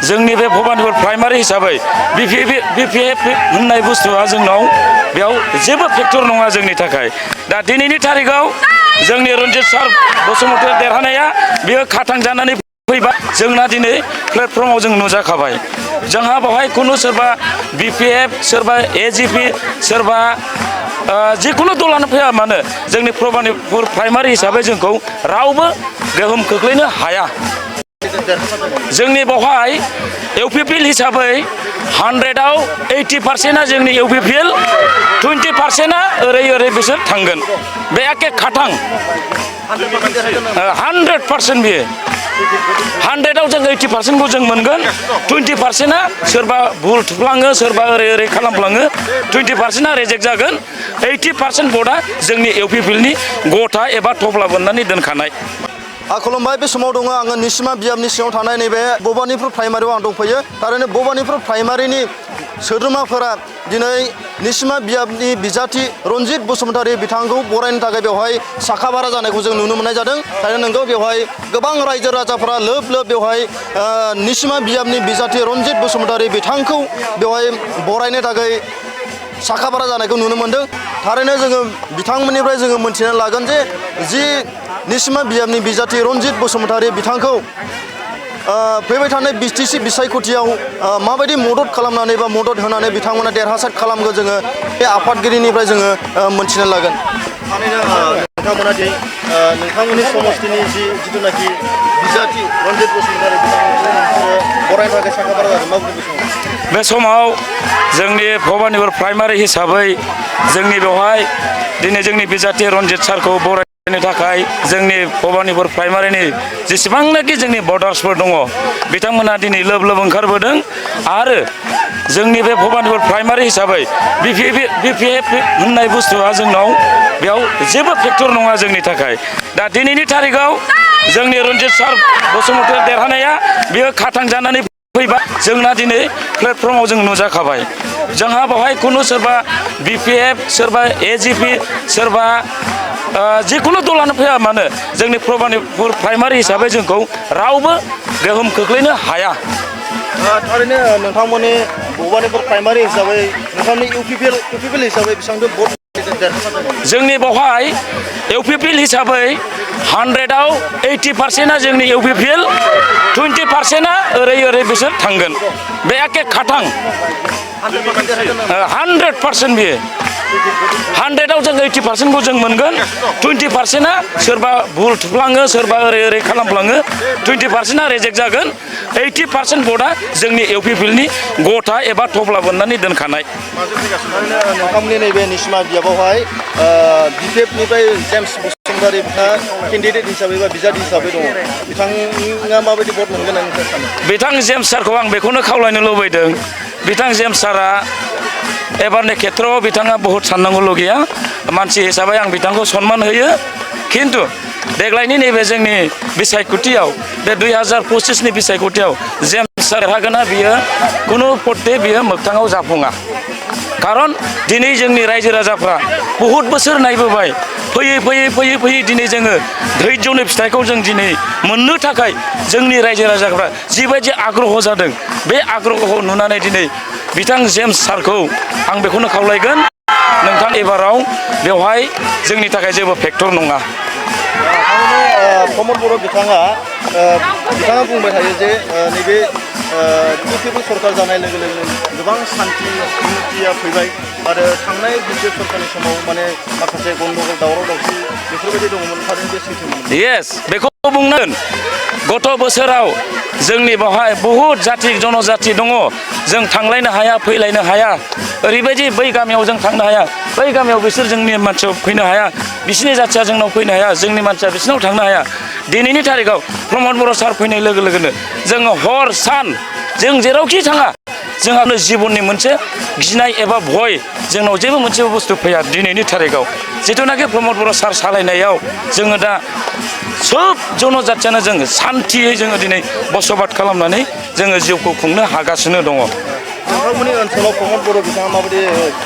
जोंनि बे भबानिपुर प्राइमारि हिसाबै BPF होननाय बुस्थुआ जोंनाव बेयाव जेबो फेक्टर नङा जोंनि थाखाय। दा दिनैनि थारिखआव जोंनि रन्जित सार बसुमतारी देरहानाया बेयो खाथां जानानै फैबा जोंना दिनै प्लेटफर्माव जों नुजाखाबाय। जोंहा बेवहाय खुनु सोरबा BPF सोरबा AGP सोरबा जिखुनु दलानो फैया मानो जोंनि भबानिपुर प्राइमारि हिसाबै जोंखौ रावबो गोहोम खोख्लैनो हाया। जोंनि बेवहाय UPPL हिसाबै 100आव 80%आ जोंनि UPPL 20%आ ओरै बिसोर थांगोन। बे एखे खाथां 100% बियो 100आव जों 80%खौ जों मोनगोन। 20%आ सोरबा भुल थुफ्लाङो सोरबा ओरै खालामफ्लाङो 20%आ रिजेक्ट जागोन। 80% भटआ जोंनि UPPLनि गथा एबा थफ्ला बोननानै दोनखानाय। खुलुमबाय। बे समाव दङ आङो निसिमा बियाबनि सिङाव थानाय नैबे भबानिपुर प्राइमारियाव आं दंफैयो। थारैनो भबानिपुर प्राइमारिनि सोद्रोमाफोरा दिनै निसिमा बियाबनि बिजाथि रन्जित बसुमतारी बिथांखौ बरायनो थाखाय बेवहाय साखा भारा जानायखौ जों नुनो मोननाय जादों। थारैनो नोंगौ बेवहाय गोबां रायजो राजाफोरा लोब बेवहाय निसिमा बियाबनि बिजाथि रन्जित बसुमतारी बिथांखौ बेवहाय बरायनो थाखाय साखा भारा जानायखौ नुनो मोनदों। थारैनो जोङो बिथांमोननिफ्राय जोङो मोनथिना लागोन जे जि निसिमा बियाबनि बिजाथि रन्जित बसुमतारी बिथांखौ फैबाय थानाय BTC बिसायख'थियाव माबायदि मदद खालामनानै बा मदद होनानै बिथांमोना देरहासार खालामगोन जोङो बे आफादगिरिनिफ्राय जोङो मोनथिना लागोन। थारैनो नोंथांमोना दि नोंथांमोननि समस्तिनि जिथुनाखि बिजाथि रन्जित बसुमतारी बिथांखौ बरायनो थाखाय साखा भारा जादों मा बुंदों बे समाव जोंनि भबानिपुर प्राइमारि हिसाबै जोंनि बेवहाय दिनै जोंनि बिजाथि रन्जित सारखौ बरायनो थाखाय जोंनि भबानिपुर प्राइमारिनि जेसेबांनाखि जोंनि भटार्सफोर दङ बिथांमोना दिनै लोब ओंखारबोदों। आरो जोंनि बे भबानिपुर प्राइमारि हिसाबै BPF होननाय बुस्थुआ जोंनाव बेयाव जेबो फेक्टर नङा जोंनि थाखाय। दा दिनैनि थारिखआव जोंनि रन्जित सार बसुमतारी देरहानाया बेयो खाथां जानानै फैबा जोंना दिनै प्लेटफर्माव जों नुजाखाबाय। जोंहा बेवहाय खुनु सोरबा BPF सोरबा AGP सोरबा जिखुनु दलानो फैया मानो जोंनि भबानिपुर प्राइमारि हिसाबै जोंखौ रावबो गोहोम खोख्लैनो हाया। थारैनो नोंथांमोननि भबानिपुर प्राइमारि हिसाबै नोंथांनि UPPL हिसाबै बेसेबांथो भट जोंनि बेवहाय UPPL हिसाबै 100आव 80%आ जोंनि UPPL 20%आ ओरै बिसोर थांगोन। बे एखे खाथां 100% बियो 100आव जों 80%खौ जों मोनगोन। 20%आ सोरबा भुल थुफ्लाङो सोरबा ओरै खालामफ्लाङो 20%आ रिजेक्ट जागोन। 80% भटआ जोंनि UPPLनि गथा एबा थफ्ला बोननानै दोनखानाय। नोंथांमोननि नैबे निसिमा बियाबावहाय BPFनिफ्राय जेम्स बसुमतारी बिथाङा केन्डिडेट हिसाबै बा बिजाथि हिसाबै दङ। बिथाङा माबायदि भट मोनगोन होननानै सानो? बिथां जेम्स सारखौ आं बेखौनो खावलायनो लुबैदों। बिथां जेम्स सारा एबारनि खेथ्रआव बिथाङा बहुद साननांगौल' गैया। मानसि हिसाबै आं बिथांखौ सनमान होयो। खिन्थु देग्लायनि नैबे जोंनि बिसायख'थियाव बे 2025नि बिसायख'थियाव जेम्स सार देरहागोना बियो खुनु पट्टे बियो मोगथाङाव जाफुङा। खारन दिनै जोंनि रायजो राजाफ्रा बहुद बोसोर नायबोबाय फैयै दिनै जोङो धैर्यनि फिथाइखौ जों दिनै मोननो थाखाय जोंनि रायजो राजाफ्रा जिबायदि आग्रह जादों बे आग्रहखौ नुनानै दिनै बिथां जेम्स सारखौ आं बेखौनो खावलायगोन नोंथां एबाराव बेवहाय जोंनि थाखाय जेबो फेक्टर नङा। प्रमद बर' बिथाङा बुंबाय थायो जे नैबे UPPL सरकार जानाय लोगो गोबां सान्थि उन्नतिया फैबाय आरो थांनाय BJP सरकारनि समाव माने माखासे गन्दगल दावराव दावसि बेफोरबायदि दङमोन। थारैनो बे सैथोमोन। येस बेखौ बुंनांगोन। गत बोसोराव जोंनि बेवहाय बहुद जाथि जनजाथि दङ। जों थांलायनो हाया फैलायनो हाया। ओरैबायदि बै गामियाव जों थांनो हाया बै गामियाव बिसोर जोंनि मानसियाव फैनो हाया बिसोरनि जाथिया जोंनाव फैनो हाया जोंनि मानसिया बिसोरनाव थांनो हाया। दिनैनि थारिखआव प्रमद बर' सार फैनाय लोगो लोगोनो जोङो हर सान जों जेरावखि थाङा जोंहा जिबननि मोनसे गिनाय एबा भय जोंनाव जेबो मोनसे बुस्थु फैया। दिनैनि थारिखआव जिथुनाखि प्रमद बर' सार सालायनायाव जोङो दा सोब जनजाथियानो जों सान्थियै जोङो दिनै बसबास खालामनानै जोङो जिउखौ खुंनो हागासिनो दङ। नोंथांमोननि ओनसोलाव प्रमद बर' बिथाङा माबायदि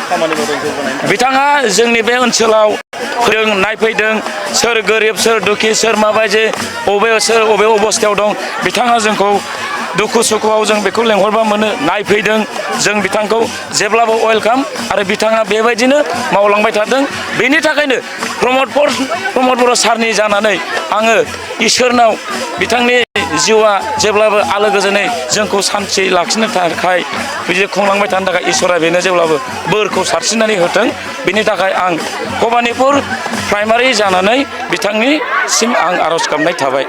खामानि मावदों जौगानायनि? बिथाङा जोंनि बे ओनसोलाव नायफैदों सोर गोरिब सोर दुखि सोर माबायदि अबे अबस्थायाव दं बिथाङा जोंखौ दुखु सुखुआव जों बेखौ लेंहरबा मोनो नायफैदों जों बिथांखौ जेब्लाबो वेलकाम आरो बिथाङा बेबायदिनो मावलांबाय थादों बेनि थाखायनो प्रमद बर' सारनि जानानै आङो इसोरनाव बिथांनि जिउआ जेब्लाबो आलो गोजोनै जोंखौ सान्थि लाखिनो थाखाय बिदि खुंलांबाय थानो थाखाय इसोरा बेनो जेब्लाबो बोरखौ सारस्रिनानै होथों बिनि थाखाय आं भबानिपुर प्राइमारि जानानै बिथांनिसिम आं आर'ज गाबनाय थाबाय।